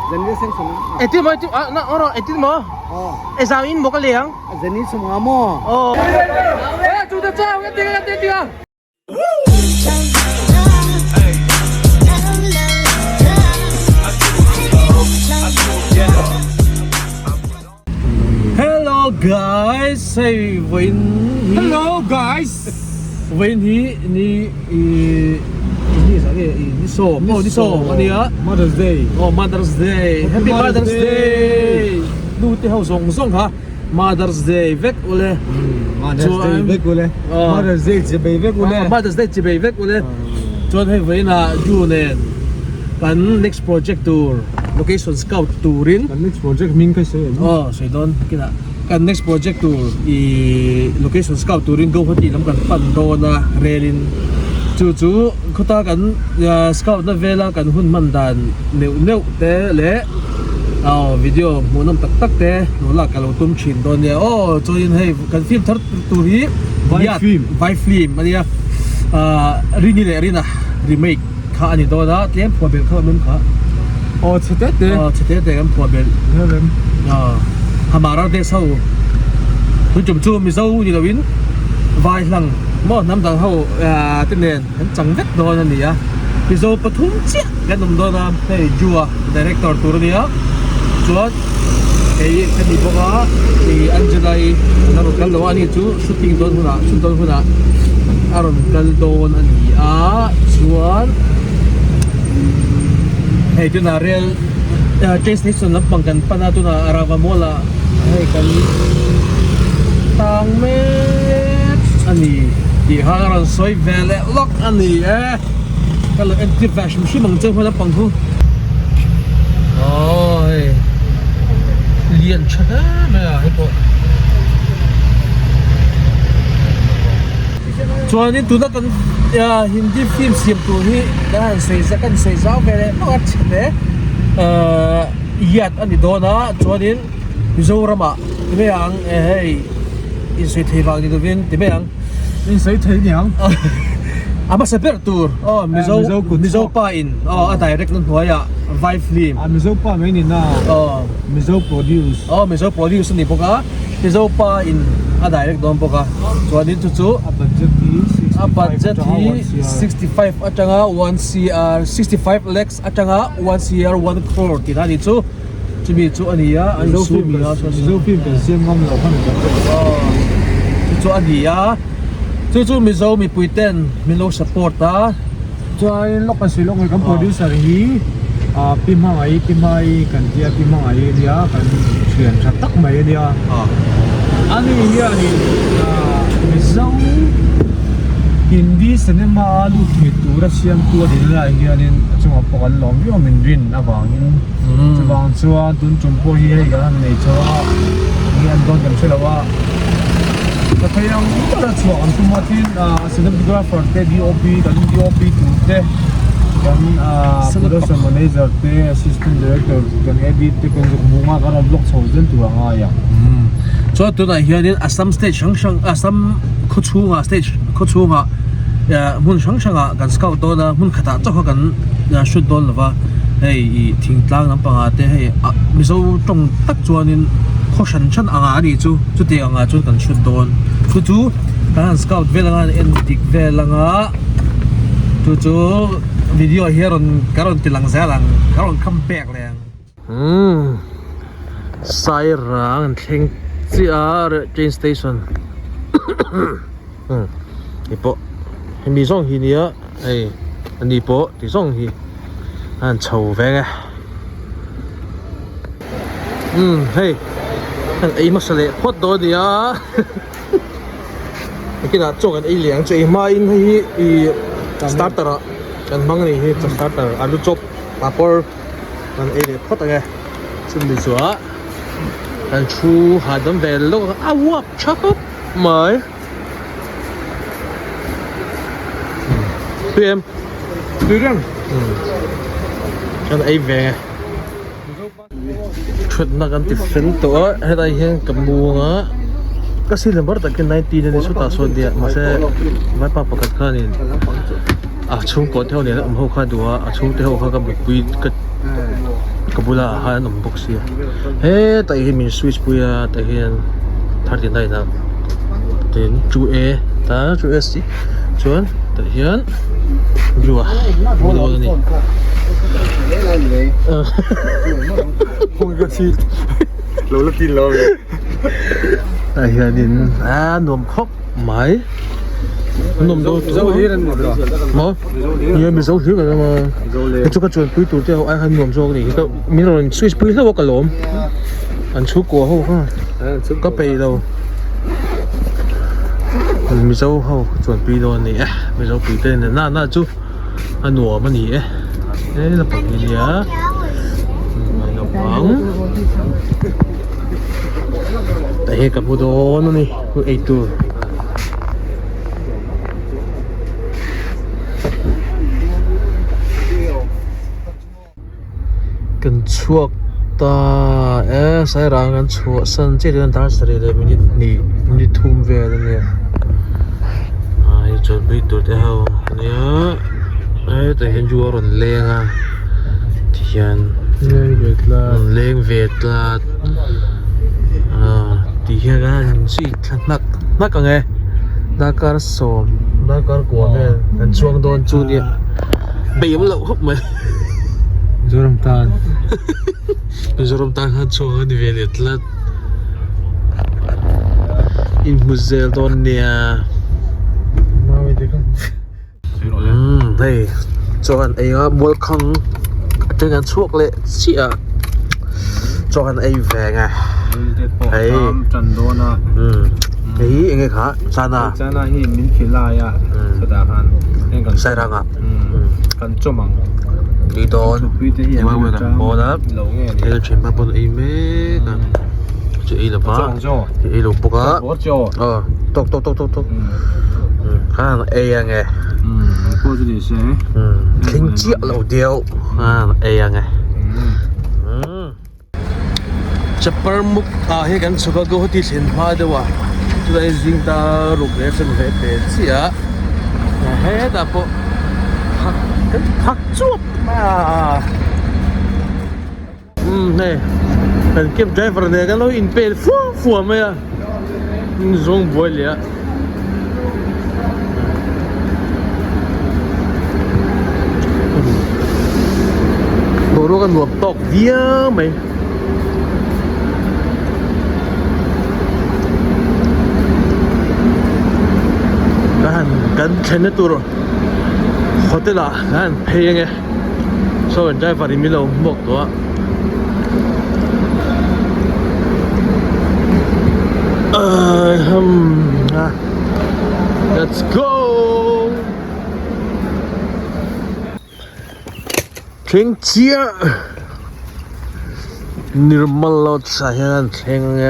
Eighteen maw eighteen ah na rawh eighteen maw exam in maw ka lei ang. Aw. Hello guys hei vawiin hi Hello guys vawiin hi ni i ni zah nge i ni sawm aw ni sawm a nia Mother's Day aw Mother's Day Happy Mother's Day nu te ho zawng zawng kha Mother's Day vek ule Mother's Day vek ule Mother's Day chi bei vek ule Mother's Day chi bei vek ule chuan hei vawiin ah Ju nen kan next project tur location scout turin Kan next project hming kha sawi em? Aw sawi dawn kinah kan next project tur ih location scout turin Guwahati lam kan pan dawn a rel in chu chu khawta kan scout na vela kan hun hman dan neuh neuh te leh aw video hmuh nawm tak tak te lo lak ka lo tum thin dawn nia aw chuanin hei kan film thar tur hi Vai film vai film a nia ah Rini leh Rina remake kha a ni dawn a tlem phuah belh kha awm em kha aw chhe te te aw chhe te te kan phuah belh rem aw Hamara Desh ho tun tum chu Mizo ni loin vai hlang maw hnam dang ho te nen kan chang vek dawn a ni a Mizo pathum chiah kan awm dawn a hei Jua director tur a nia chuan hei ka ni bawk a ih Angela i a rawn kal lo a ani chu shooting dawn hunah shoot dawn hunah a rawn kal dawn a ni a chuan hei tunah rail train station lampang kan pan a tunah Rava mall ah hei kan tang mek a ni tih kha ka rawn sawi ve leh lawk a ni e ka lo entir ve hrim hrim ang che hma lampang chu aw hei lian tha hle mai a hei pawh chuanin tuna kan hindi film siam tur hi kan han sawi kan sawi zau ve leh hlauh a hle ahh. Yat a ni dawn a chuanin Mizoramah ti mai ang eh hei insawi thei vang ni lovin ti mai ang insawi thei ni ang a hmasa ber tur aw Mizo Mizo pa in aw a direct na hnuaiah vai film a Mizo pa mai ni na aw Mizo produce aw Mizo produce a ni bawk a Mizo pa in a direct dawn bawk a chuanin chu chu a budget hi a budget hi 65 atanga 1 cr 65 lakhs Atanga one cr one crore tih na ni chu chumi chu a ni a an insu mi a Mizo film kan siam ngam lo kha mizo chu chu a ni a chu chu Mizo mipui ten min lo support a chuan lawk kan sawi lawk mai kan producer hi ah pi hmangaih pi hmai kan tia pi hmangaih ania kan thian tha tak mai ania ani hianin ah Mizo Hindi cinema a lut thei tura siamtu a din lai hianin a chungah pawh kan lawm viau min rin avangin chuvang chuan tun tum pawh hi hei kan han nei chho a enge an dawn kan hre lo a ka thei ang ber a chhuah kan tum a tin ah cinematographer te dop kan dop tur te kan ah production manager te assistant director kan edit te kan zuk hmuh nga kan rawn vlog chho zel tur a ngai ang. Chuan tunah hianin Assam state hrang hrang Assam khaw chhungah stage khaw chhungah hmun hrang hrangah kan scout dawn a hmun khatah chauh kha kan shoot dawn lova hei ih thingtlang lampangah te hei ah mizo tawng tak chuanin khaw hran hran angah a nih chu chuti angah chuan kan shoot dawn chu chu kan han scout vel anga en dik vel anga chu chu video ah hian rawn ka rawn ti lang zel ang ka rawn kham pek leh ang. Umm Sairang an thleng chiah a train station umm hei pawh hemi zawng hi nia hei ani pawh ti zawng hi a han chho veng e umm hei an ei hmasa leh phawt dawn a nia nakinah chaw kan ei leh ang chu ei hmain hei hi ih starter ah kan hmang a nih hi starter alu chop papawr. Kan ei leh phawt ang e chumi chu ah kan thu hahdam ve lawk a uap tha khawp mai tui em tui reng kan ei ve thutna kan ti fel tawh a helai hian ka muang a ka sil ber takin 19 ani sawtah sawn nia mahse vaipa pakhat khanin a chhungkaw te ho nen a awm ho kha a duh a a chhungte ho kha ka mutpui ka. Ka bulah khan an awm bawk sia hetah hi min switch pui a tah hian 39 ah tin 2A ta 2S tih chuan tah hian blue a mu dawn a ni. Tah hianin a nuam khawp mai nuam dawn chu maw nia mizo hlir kan awm a hei chu ka chuanpui tur te ho ai khan nuam zawk a ni hi ka min rawn switch pui hlauh a ka lawm an chhungkua ho kha ka peih lo mizo ho ka chuanpui dawn a ni e mizo pui te nen na na chu a nuam a ni e he naupang hi nia naupang tah hian ka hmu dawn a ni eitur. Kan chhuak ta e sairang kan chhuah san chiah chuan dar sarih leh minute hnih minute thum vel a nia ah hei chawlhpui tur te ho ania hetah hian zu a rawn leng a tihian rawn leng ve tlat ah tihian a inzui thla hnak hnak ang e darkar sawm darkar kua vel kan chuang dawn chu nia bei awm loh khawp mai. Mizoram tan. Mizoram tan khan chhuak a ni ve leh tlat. Inhmu zel dawn nia. Umm hei chuan ei a mualkhang atang an chhuak leh chiah a chuan ei ve ang e hei umm hei hi enge kha chana chana hi min khi lai a chutah khan sairang ah kan chawm ang tui dawn pawn a hei thian pa pawn ei mek a chu ei lova ei lo bawk a aw tawk tawk tawk tawk tawk khan ei ang e thleng chiah lo deuh khan ei ang e. Chaparmuk ah hi kan chhuk a Guwahati thlen hma deuh a chulai zing ta ruk leh fan ve pe chiah a hetah pawh phak kan phak chuap mai a umm hei kan cab driver nen kan lo inpel fua fua mai a zawng buai leh a. Boruak a nuam tawk viau mai. Ka han kan thlenna tur hotel ah ka han phei ange saw kan driver in min lo hmuak tawh a. Let's go. Thleng chiah Nirmal Lodge ah hian an thleng ang e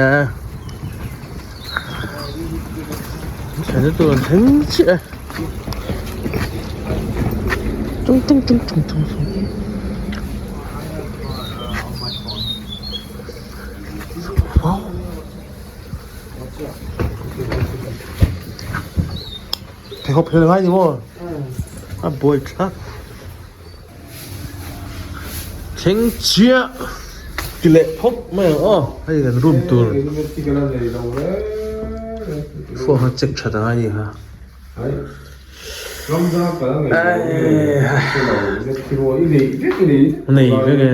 thlenna tur an thleng chiah e tung tung tung tung tung wow. Pheikhawk phel ngai ni maw? A buai thlak. Thleng chiah ti leh phawp mai ang aw. Hei kan room tur. Phone kha check that angai ni kha. Nei vek e.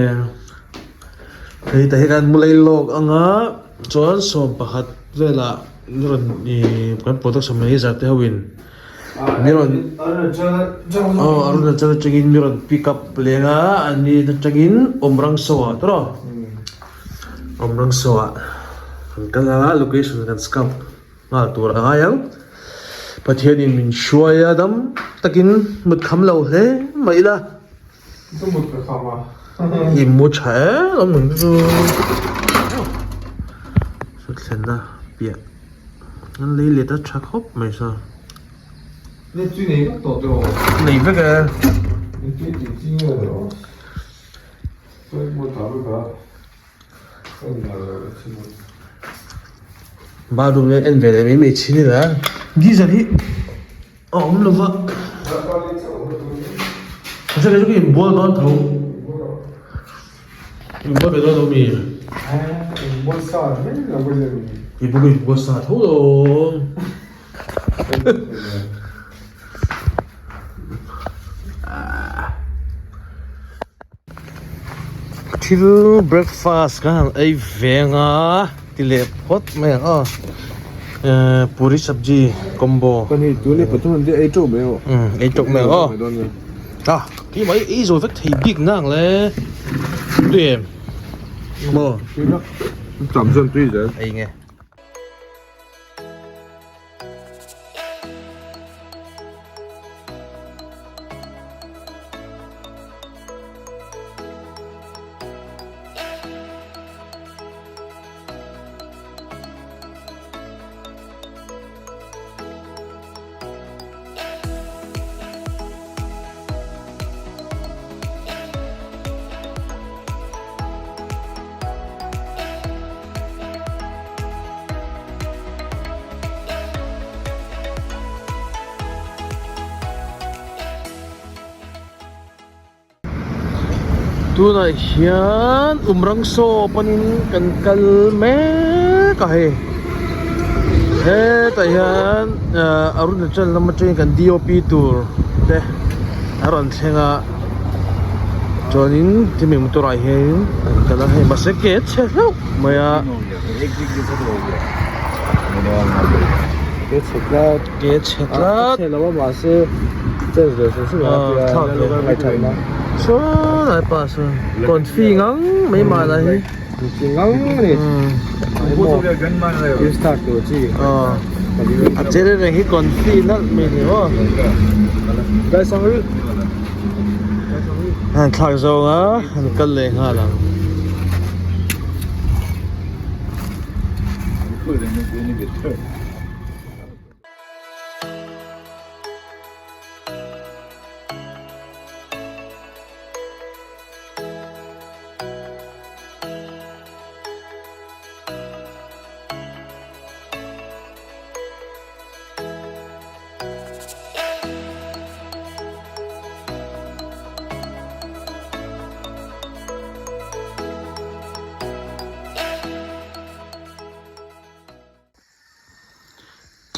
Hei tah hi kan mulai lawk anga chuan 11 velah ni rawn ih kan production manager te ho in mi rawn aw Arunachal atangin mi rawn pick up leng a an ni atangin Awmrangso ah tawh Awmrangso ah kan kal a location kan scout nghal tur a ngai ang Pathianin min hruai a dam takin mut kham lo hle mai ila. I mu tha em ang ang chu thlenna piah an lei let a tha khawp mai saw nei vek e. Bathroom hi en ve leh mai mai thin ila geyser hi a awm lo va a then chu ka inbual dawn tho. Inbual ve dawn lo mi? Inbual sa mai lo ka zir mi. Inbual inbual sa tho lo. Thil breakfast kan han ei ve anga ti leh phawt mai ang aw puri sabji combo. Pahnih tu leh pathum an ti ei teuh mai aw. Ei teuh mai ang aw. A ti mai ei zo vek thei bik nang le tui em maw. Tam chuan tui zel. Ei nge. Tunah hian Umrangsaw panin kan kal mek a hei hetah hian Arunachal lam atangin kan DOP tur te a rawn thleng a chuanin chumi motor ah hianin an kal a hei mahse ke a chhe hlauh mai a. Ke chhe tlat. Ke chhe tlat. A chhe lo a mahse change ve hrim hrim a tia ngaihthahna. Saw lai pa sawn confi ngang mai mah lah hi. Confi ngang a ni. New start tur chi. A chere reng hi confi nalh mai ni maw. Han thlak zawng a han kal leh nghal ang.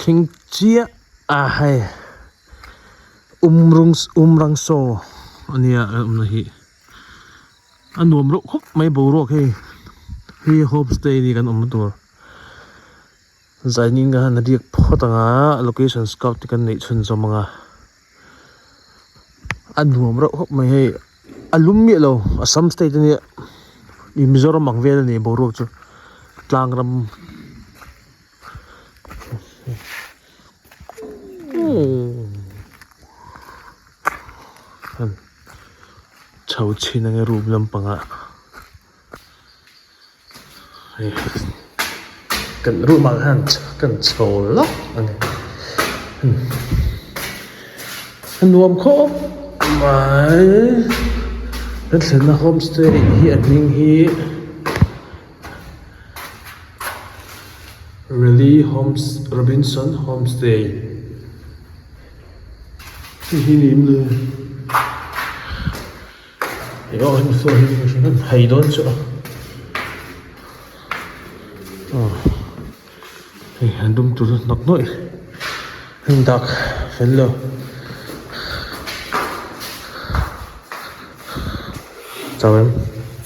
Thleng chiah a hei Umrangsaw a nia a awmna hi a nuam reuh khawp mai boruak hei hi homestay ni kan awmna tur zainin ka han riak phawt ang a location scout te kan neih chhun zawm ang a a nuam reuh khawp mai hei a lum miah lo Assam state a nia Mizoram ang vel a ni boruak chu tlang ram. Chho chhin ang e room lampangah hei kan room ah khan kan chho lawk a ni a nuam khawp mai kan thlenna homestay hi a hming hi. Rally Homes Robinson Homestay hei hi ni em le ih aw hemi saw hi ka hre hlek hai dawn chu a aw hei an dum tur chu hnawk nuaih heng dak fel lo. Chau em?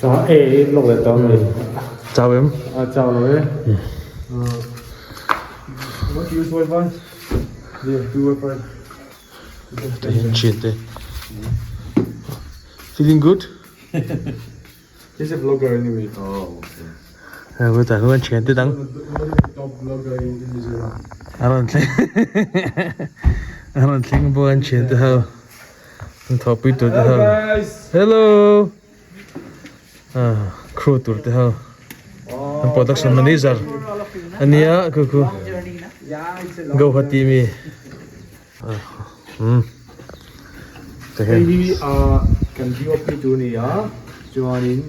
Chau e i lawk leh tawh mai. Chau em? A chau lo e. What use wifi? Yeah, do wifi. Te hian thian te. Feeling good? He's a vlogger anyway. Oh, okay. Hei ku tah chuan thian te dang. Top vlogger in Mizoram. A rawn thleng. A rawn thleng bawk an thian te ho. An thawhpui tur te ho. Hello. Ah, crew tur te ho. An production manager. Ania ku ku. Guwahati mi. Ah, hmm. Hei hi kan DOP tur ni a chuanin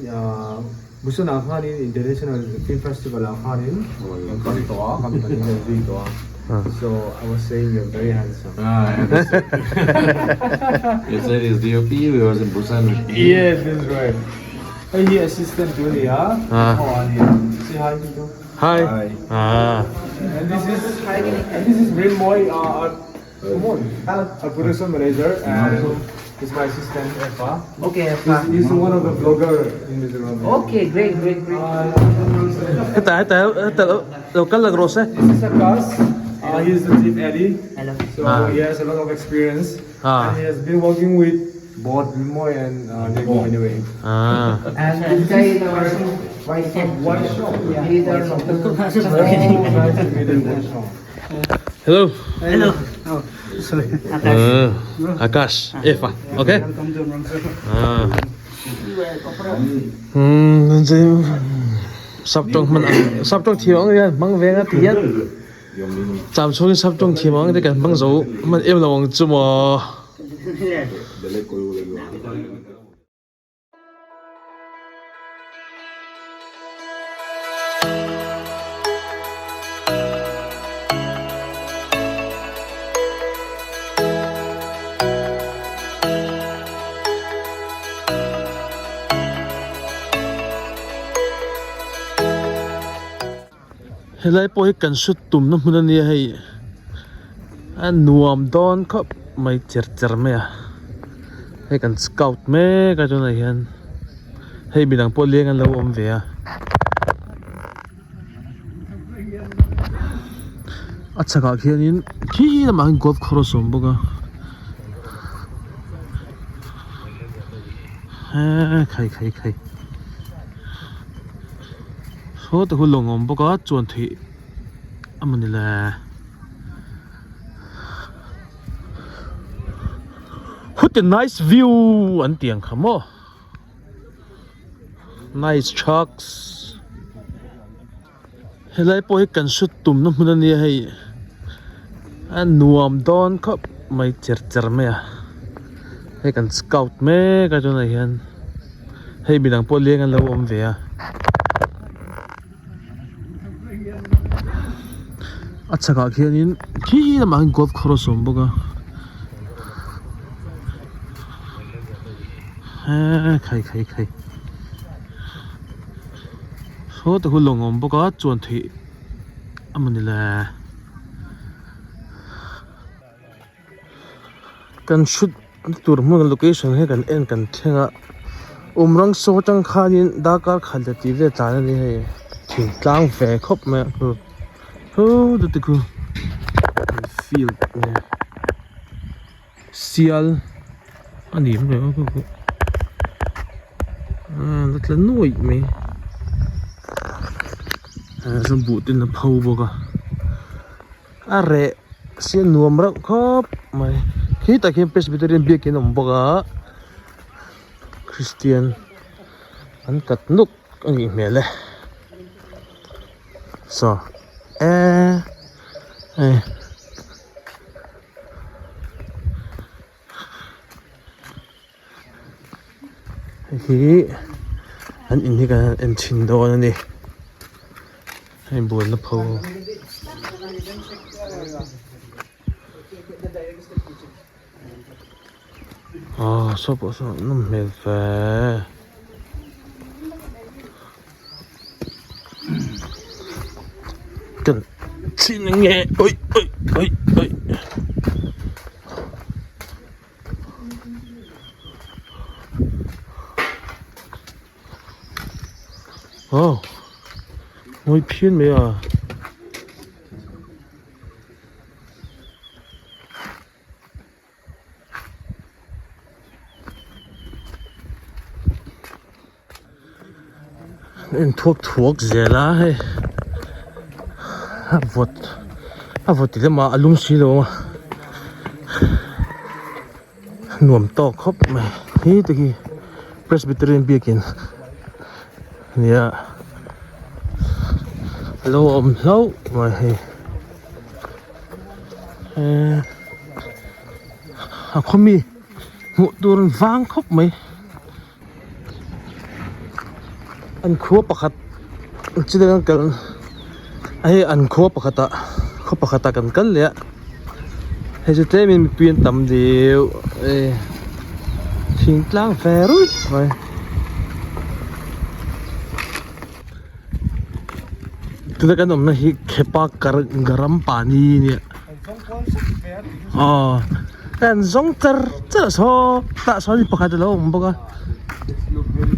Busan ah khanin International Film Festival ah khanin kan kal tawh a kan pahnih kan zui tawh a so I was saying you are very handsome. You said he's DOP, we was in Busan with him. Yes, that's right. Hei hi assistant tu a ni a, aw a ni a, say hi to them. Hi. Ah. And this is and this is Rinmoy, our come on, our producer manager and this is my assistant Efa. Okay, Efa. He's, he's one of the vlogger in Mizoram. Okay, great, great, great. Heta heta heta lo kal lak rawh se. This is Akash. Uh, he's the chief Eddie. Hello. So Ah. he has a lot of experience. Ah. And he has been working with both Rinmoy and uh, Nico anyway. Ah. And this guy is our white shop. White shop. Yeah. He is our local master. Oh, nice to meet you, White Shop. Hello. Hello. Oh, sorry. Akash. Ah. Akash. Efa. Okay. Welcome to Umrangso. Ah. Hmm, sap tawng hman ang sap tawng thiam ang hian hmang veng a ti hian cham chhungin sap tawng thiam ang te kan hmang zo hman em lo ang chu maw. Helai pawh hi kan shoot tumna hmun a nia hei a nuam dawn khawp mai cher cher mai a hei kan scout mek a tunah hian hei midang pawh leng an lo awm ve a a chhakah khianin khi lamah khian golf course a awm bawk a eee khai khai khai. Saw te khu lawng a awm bawk a chuan theih a mawni le what a nice view an tih ang kha maw nice trucks helai pawh hi kan shoot tumna hmun a nia hei a nuam dawn khawp mai cher cher mai a hei kan scout mek a tunah hian. Hei midang pawh leng an lo awm ve a. A chhakah khianin khi lamah khian golf course a awm bawk a. Eee khai khai khai. Saw te khu lawng a awm bawk a chuan theih a mawni le. Kan shoot tur hmun location hi kan en kan thleng a umrang saw atang khanin darkar khat leh tih vel tlan a ni hei thingtlang ve khawp mai a hu te khu field nge sial a ni mai a la tla nuaih mai chuan buh ten a pho bawk a. A reh sia nuam reuh khawp mai khi tak hian presbyterian biakin a awm bawk a christian an kat nuk a nih hmel e saw eee hei. Hei hi an in hi kan han en chhin dawn a ni hei buaina pho aw saw pawh saw nawm hmel ve kan chhin nge ui ui ui ui. Aw mawi phian mai a. En thuak thuak zel a hei a vawt a vawt ti lema a lum si lo a nuam tawk khawp mai hi te hi Presbyterian biakin nia alo awm hlauh mai hei eee a khaw mi hmuh tur an vang khawp mai. An khua pakhat chileng an kal a hei an khua pakhat ah khaw pakhat ah kan kal leh a hei chu tlem in mipui an tam deuh e thingtlang ve ruih mai. Tuna kan awmna hi Khepa Garam Pani nia aw kan zawng char char a saw tah sawn pakhat alo awm bawk a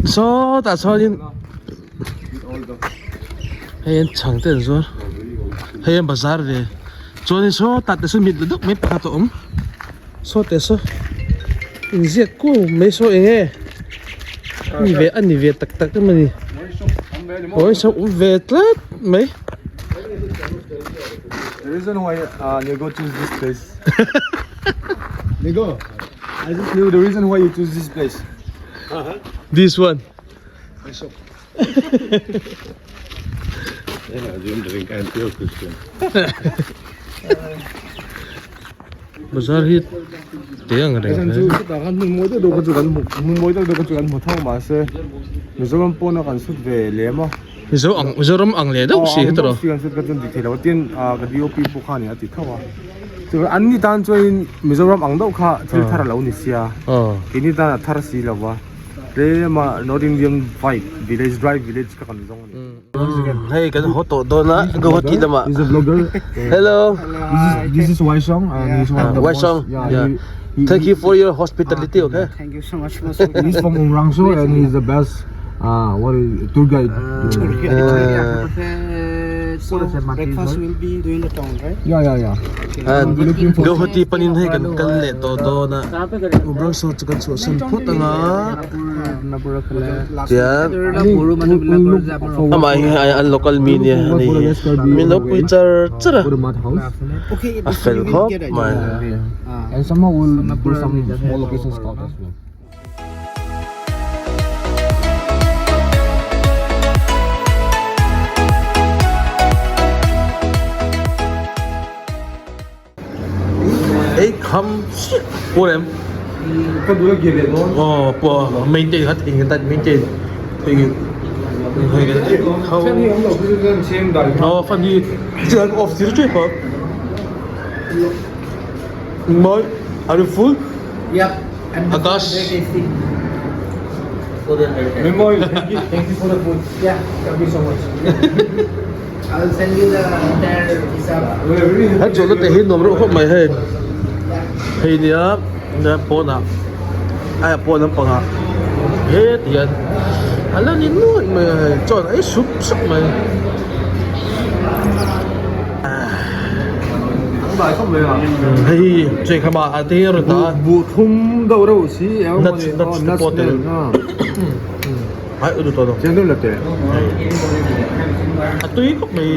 saw tah sawnin hei an chhang te an zuar hei an bazar ve chuanin saw tah te saw mit la deuh mai pakhat a awm saw te saw inziak kung mai saw eng nge ani ve ani ve tak tak em ani awii saw awm ve tlat mai. The reason why uh, Nego choose this place. Nego, I just knew the reason why you choose this place. This one. Bazar hi te ang reng hle. Chutah khan hmun mawi deuh deuh kha chu kan hmu hmun mawi deuh deuh kha chu kan hmu tho mahse Mizoram pawna kan sut ve lem a. Mizo ang Mizoram ang leh deuh si heta rawh. Ang deuh si kan sut kha chuan dik thei lo tin ka DOP pawh khan a ti tho a. Chuan an ni tan chuanin Mizoram ang deuh kha thil thar a lo ni sia. Keini tan a thar si lo va. Tlema North Indian vibe village dry village kha kan zawng a ni. Hei kan haw tawh dawn a Guwahati lamah. He's a vlogger. Hello. This is Waisong and he's one of the Waisong. Yeah. Thank you for your hospitality okay. Thank you so much. He's from Umrangso and he's the best what is tour guide. Tour guide. So breakfast will be doing the town, right? Yeah. And Guwahati panin hei kan kal leh tawh dawn a. Umrangso chu kan chhuahsan phawt anga tian amah hi an local mi nia a ni hi min lo pui char char a a fel khawp mai. And somehow we'll do some small location scout as well. Ei kham chiah pawh em Ka duh a ge ve dawn. Aw pawh maintain kha thei ta maintain thei thei kan ei kho Fan hi awm lo chu chuan cheng dai aw fan hi chian off tir tep a Moi are you full? Yep. Akash. Moi thank you thank you for the food. Yeah. Thank you so much. I will send you the entire hisab. Hei chu te hi nuam reuh khawp mai hei. Hei nia nia pawnah aia pawn lampangah heti hian a la ni nuaih mai a hei chuan a ei sup sup mai. Hei hi chei khamah a te hi a rawn dah a. Buh thlum deuh reuh si Nuts nuts te pawh tel. Ai u tawh lo. Chiang deuh la teh. A tui khawp mai.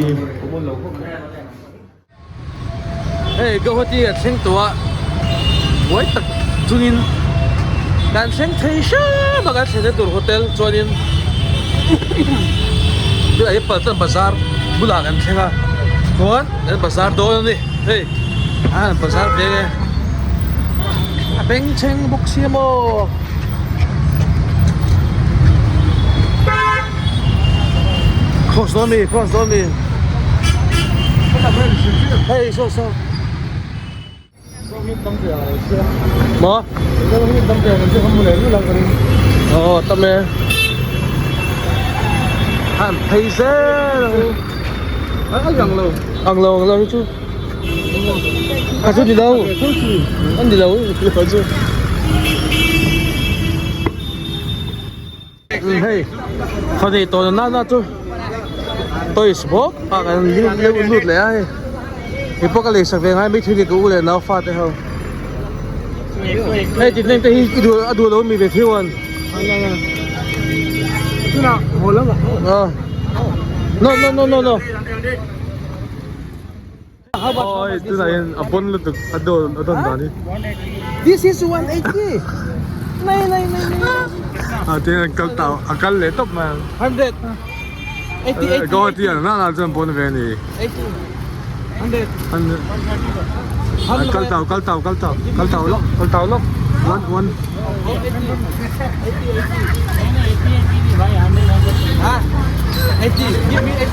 Hei Guwahati kan thleng tawh a buai tak chungin kan thleng thei hrep a kan thlenna tur hotel chuanin tunah hian Paltan bazar bulah kan thleng a chuan kan bazar dawn a ni hei a bazar veng e. A bengchheng bawk sia maw? Cross dawn mi, cross dawn mi. Hei, saw saw. Maw? Aw, tam e. Han phei zel ang. Ang lo. Ang lo, ang lo hi chu. A chu ni lo an ni lo a chu hei khawni tawn na na chu toys bawk a kan leuh lut leh a hei hei pawh ka lei sak ve ngai mai thil hi ka u leh nau fa te ho hei tih nen te hi i duh a duh lo mi ve thil an no no no no no. Oi tunah hian a pawn lutuk a dawn a dawn dan hi. This is 180. Nai nai nai nai. A tin an kal tau a kal leh tawp mai ang. 100. 80 80. Guwahati an na na chuan pawn ve a ni. 80. 100. 100. An kal tau kal tau kal tau kal tau lawk kal tau lawk one one. 80 80 give me 80.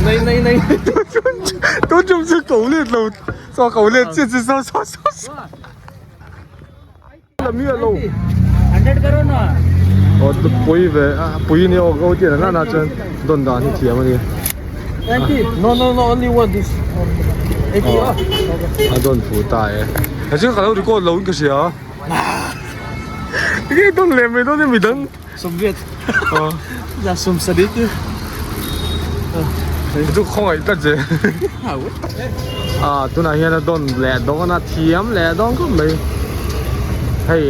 Nei nei nei. Tun tum chu ko let lo, saw ko let chiah chu saw saw saw. la miah lo. Aw pui ve a pui ni aw go tih na na chuan dawn dan hi thiam a ni. No no no only one this. A dawn fu ta e. Hei chu ka lo record lo in ka hria. Enge dawn leh mai dawn e midang. Soviet. Za sum sadi tu. Chu khawngaih tlat che. Ah tunah hian a dawn leh dawn a thiam leh dawn khawp mai. Hei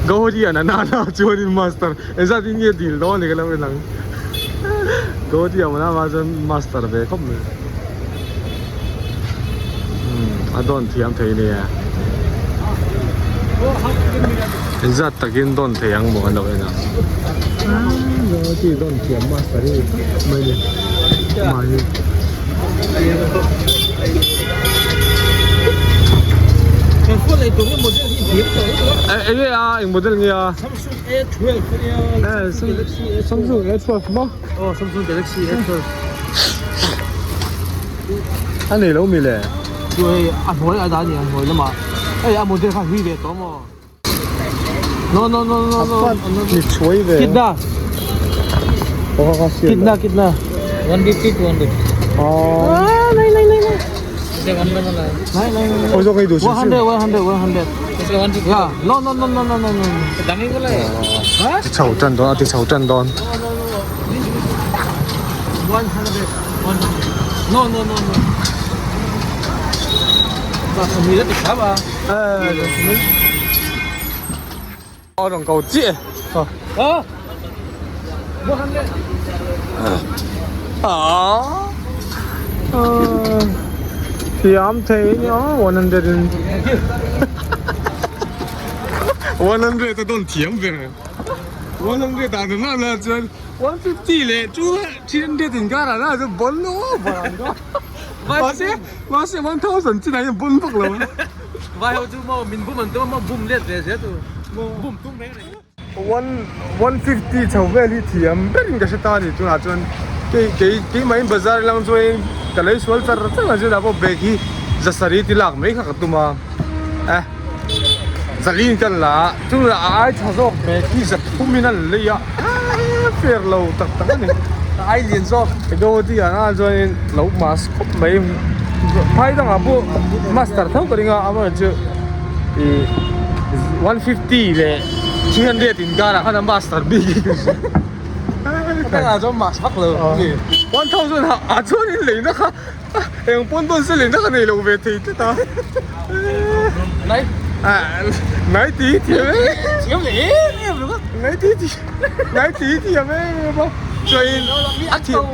Gauhati an ana na chuanin master engzat in nge dil dawn ni ka lo en ang. Gauhati an ana chuan master ve khawp mai. A dawn thiam thei nia. Engzat takin dawn thei ang maw an lo en a. Ti dawn thiam master hi mai ni. Mahni. Enge a eng model nge a? Samsung A12 ania. Samsung A12 maw? Aw Samsung Galaxy A12. A nei lo mi le? Chu hei a hnuai a dah a ni a hnuai lamah hei a model kha hlui ve tawh maw? No no no no no A fan ni chhuai ve. Kitna? Kitna kitna? 150 200. Ah nai nai nai nai. Nai nai nai. Ôi do ngay đủ 100 100 100. Yeah. No no no no no no no. Ti chho tan dawn a ti chho tan dawn. 100 100. No no no no. Za sumi la ti kham a. Aw rawn ko chiah e. Ah. 100. Ah. Thiam thei nia 100 in. 100 a dawn thiam ber. 100 ah na na chuan 150 leh 200 in kar ah na chuan bon lo bon lo. Mahse mahse 1000 chin ah hian bon vak lo. Vai ho chu maw min bum an tum a maw bum let ve zel tu. Bum tum reng reng. 150 chho vel hi thiam berin ka hre ta a ni tunah chuan kei kei keimah in bazar lang chuan ka lei sual char char ang zirah pawh bag hi zasarih ti lak mai kha ka tum a eh zalin ka la a chungah a ai tha zawk bag hi zathum in an lei a fair lo tak tak a ni a ai lian zawk Guwahati ah na chuanin lo mask khawp mai phai dangah pawh master tho ka ring a amaherawhchu ih 150 leh 300 inkar ah khan a master bik hi ka hria Ka chuan mask vak lo 1000 ah ah chuan in leina kha eng pawn dawn se leina ka nei lo ve thei tlat a Nai Nai ti thiam e Thiam leh em em ringawt Nai ti nai ti thiam em em a chuan in a thiam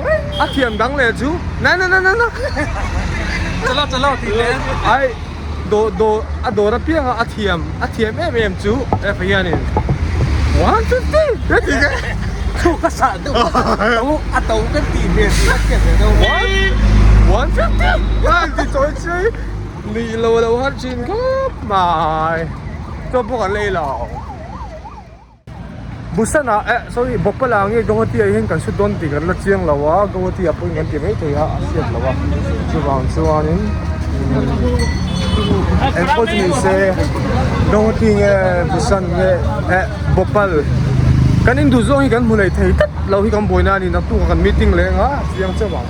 a thiam dang leh chu nai nai nai nai Chalo chalo tih leh Ai Dawh dawh a dawr apiang a a thiam a thiam em em chu F hianin 150 ka ti ka Thu ka sah deuh a to a to ka tih hmel tih ka hriat ve deuh 150 ka ti chawi chiai nih lo lo har thin khawp mai chaw pawh kan lei lo. Busan ah eh sorry Bhopal ah nge Guwahati ah hian kan shoot dawn tih kan la chiang lo a Guwahati ah pawhin kan ti mai thei a a hriat loh a chuvang chuanin eng pawh chu ni se Guwahati nge Busan nge eh Bhopal kan induh zawng hi kan hmu leh thei tlat lo hi kan buaina a ni naktuk ah kan meeting leh anga a chiang chauh ang.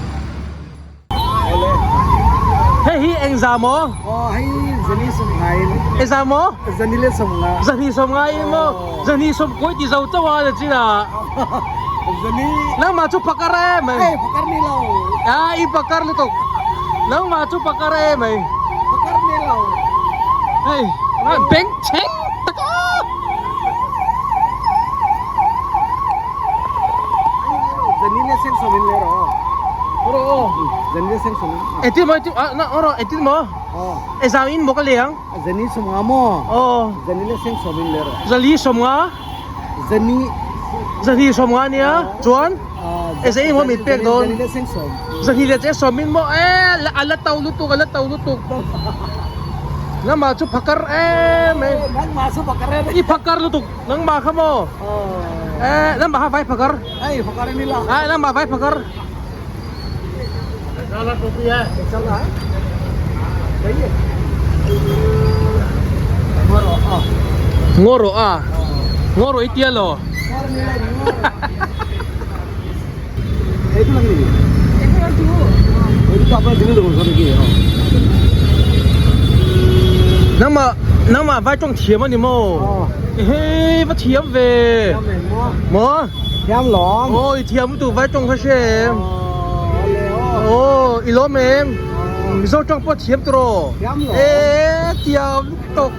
Hei hi eng za maw? Aw hei zani sawm ngai in. Eng za maw? Zani le sawm nga. Zani sawm ngai in maw? Zani sawm kawi ti zo chauh a na chin ah. Zani. Nangmah chu pakar em mai. Hei pakar ni lo. Ah i pakar lutuk. Nangmah chu pakar em mai. Pakar ni lo. Hei beng chheng tak a. Zani le seng sawm in le rawh. Rawh aw. Zani le seng sawm in. Engtin maw engtin ah na rawh engtin maw? Aw. E zang in maw ka leng? Zani sawm nga maw? Aw. Zani le seng sawm in le rawh. Zali sawm nga? Zani. Zani sawm nga nia chuan e zai in maw min pek dawn? Zani le seng sawm. Zani le che sawm in maw e a la to lutuk a la to lutuk. Nangmah chu phakar em mai. Nangmah chu phakar em. I phakar lutuk nangmah kha maw? Eh nangmah kha vai phakar. Hei phakar em ila. Ai nangmah vai phakar. Ngaw rawh a. Ngaw rawh i tia law. Nangmah nangmah vai tawng thiam a ni maw? Ehe va thiam ve. Maw? Thiam lawm. Aw i thiam lutuk vai tawng kha hre em? Aw i lawm em? Mizo tawng pawh thiam tawh. Thiam lawm. E thiam lutuk.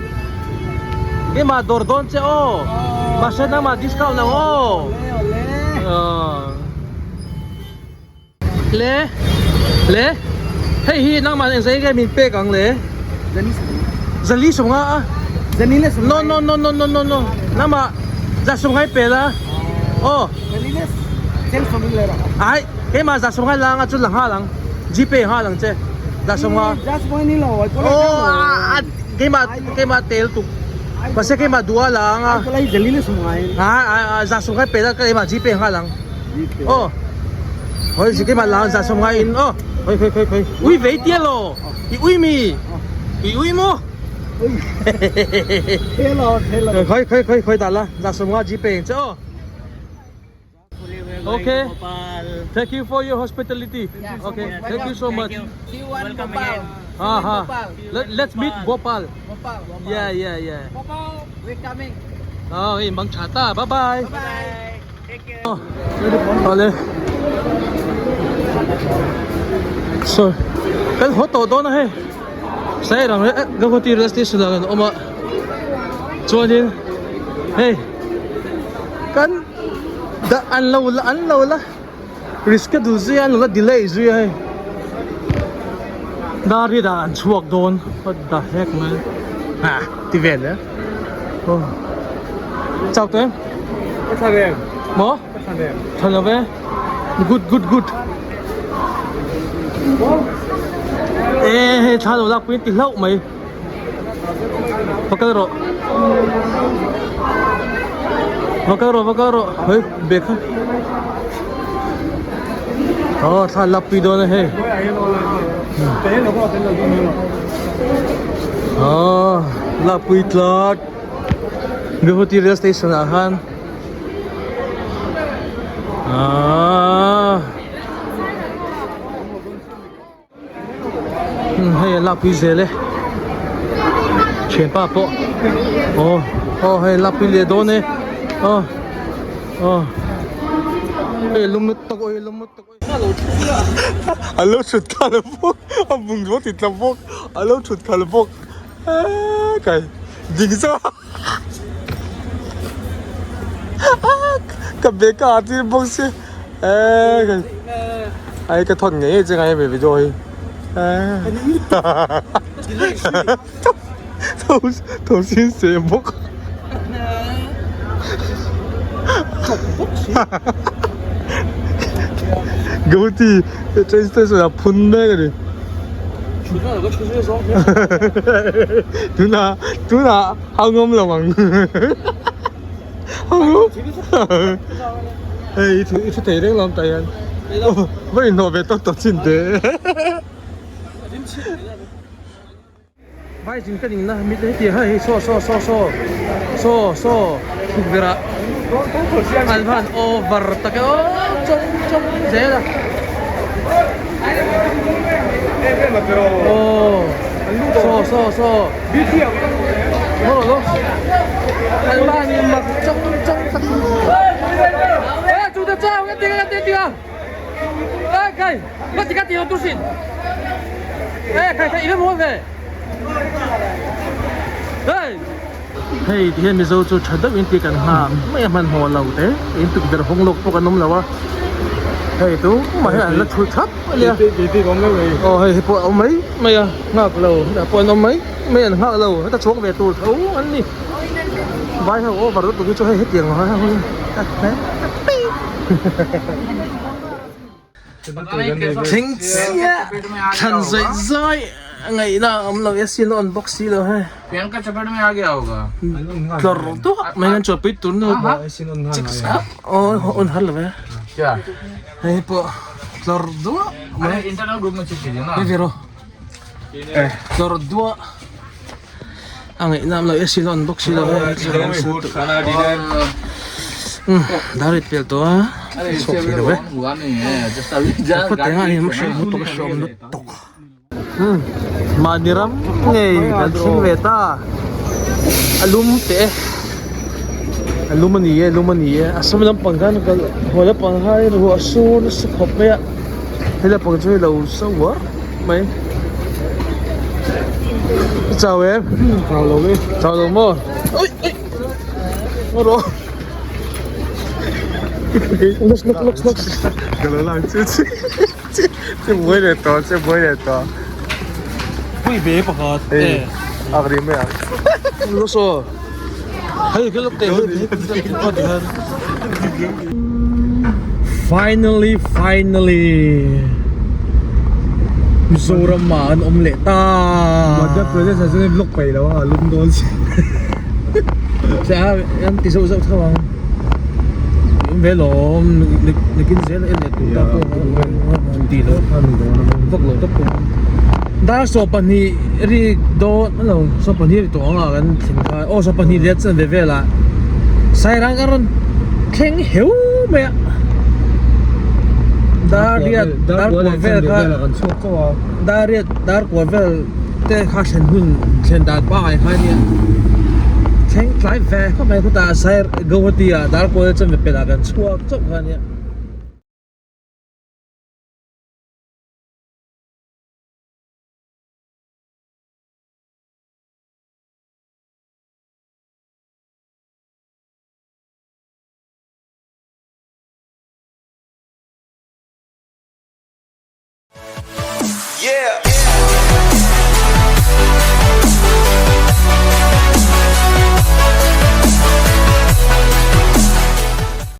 Keimah dawr dawn che aw. Mahse nangmah discount ang aw. Le le hei hi nangmah engzah nge min pek ang le? Zali sawmnga a. Zali le sawmnga. No no no no no no no. Nangmah za sawmnga i pe la. Aw. Zali le chen sawmnga le rawh. Ai keimah za sawmnga la anga chu la nghal ang. Gpay nghal ang che. Za sawmnga. Za sawmnga ni lo. Aw keimah keimah tel tuk. Mahse keimah duh a la anga. Ai zali le sawmnga. Ha za sawmnga i pe la keimah gpay nghal ang. Aw Hoi si keimah la za sawm ngai in aw Hoi khoi khoi khoi ui vei tia lo i ui mi i ui maw Khoi khoi khoi khoi dah la za sawm nga gpay ang che aw Okay thank you for your hospitality okay thank you so much Ha ha let's meet Bhopal yeah yeah yeah Aw hei mang tha ta bye bye Awle Saw kan haw tawh dawn a hei Sai rang leh Guwahati rail station ah kan awm a chuanin hei kan dah an lo la an lo la reschedule zui a an lo la delay zui a hei dar hi dah an chhuak dawn what the heck man ah ti vel e aw chau tawh em. Ka thla reng. Maw? Ka thla reng. Thla lo ve. Good good good. E hei thla lo lak pui ti hlauh mai. Va kal rawh. Va kal rawh va kal rawh. Hei bag kha. Aw thla lak pui dawn a hei. Aw lak pui tlat. Guwahati rail station ah khan aaa hei a lakpui zel e thianpa pawh aw aw hei lakpui leh dawn e aw aw hei lum lutuk awi lum lutuk A lo thut khalh bawk a bungraw ti tla bawk a lo thut khalh bawk eee kai ding zawk ka bag ka ah tir bawk sia eee kai ai ka thawn ngei ngei che ngai hemi video hi eee tho sin seh bawk. Gauti train station ah phun mek a ni. Tunah tunah a ngawm lo ang. Hei i thu i thu thei reng lo ang tah hian. Va inhnawh ve tawk tawh chin teh. Vai zin ka ning na mit heti hei hei saw saw saw saw saw saw tukverh ah an van over tak e aw chawng chawng zel a aw saw saw saw an van mak chawng chawng tak e chu te chau ka ti ka ti ti a. Ê kai, nó chỉ cắt tiền tôi xin. Ê khai khai ile mua về. Ê. Hei ti hian Mizo chu tha deuh in ti kan nghak mai a hmanhmawh lo te in tukverh hawng lawk pawh kan awm lo a hei tu mah hian an la thu thap a nia aw hei hi pawh a awm mai mai a nghak lo hetah pawh an awm mai mai an nghak lo heta chhuak ve tur tho an ni vai ho over lutuk hi chu hei hetiang hi. Thleng chiah thlan zawih zawih ngaihna a awm lo e sin a on bawk si lo he tlawr duah mai hian chawpui tur nu chik sap aw on har lo e hei pawh tlawr duah mai hei ve rawh tlawr duah. A ngaihnam lo e silon bawk si lo e dar it pel tawh a chhuak thei lo e khaw teng ah hian hriat mu tawk a hriat awm lutuk mahni ram ngei kan thleng ve ta a lum teh e a lum a ni e lum a ni e a sam lampang khan kal haw lampang khan ruah a sur nasa khawp mai a he lampang chu hei lo so uar mai chau em chau lo e chau lo maw ui ui maw rawh looks looks looks looks ka lo lang chu chu che buai leh tawh che buai leh tawh pui ve pakhat e ak ri mai ang looks aw hei ka look te Finally finally Mizoram ah an awm leh ta. Madhya Pradesh ah chuan vlog peih lo a lum dawn si. Che a an ti zauh zauh tho ang. Awm ve lawm nakin zel en leh tur ta pawh an ti lo vak lo tak pawh. Dar 12 ri dawn lo 12 ri tawh ang a kan thlen kha aw 12 leh chuan ve vel ah Sairang a rawn thleng heu mai a dar riat dar kua vel kha dar riat dar kua vel te kha thlen hun thlen dan pangai kha ania thleng tlai ve khawp mai khutah Sai Guwahati ah dar kua chuan ve pelh ah kan chhuak chauh kha ania. Yeah.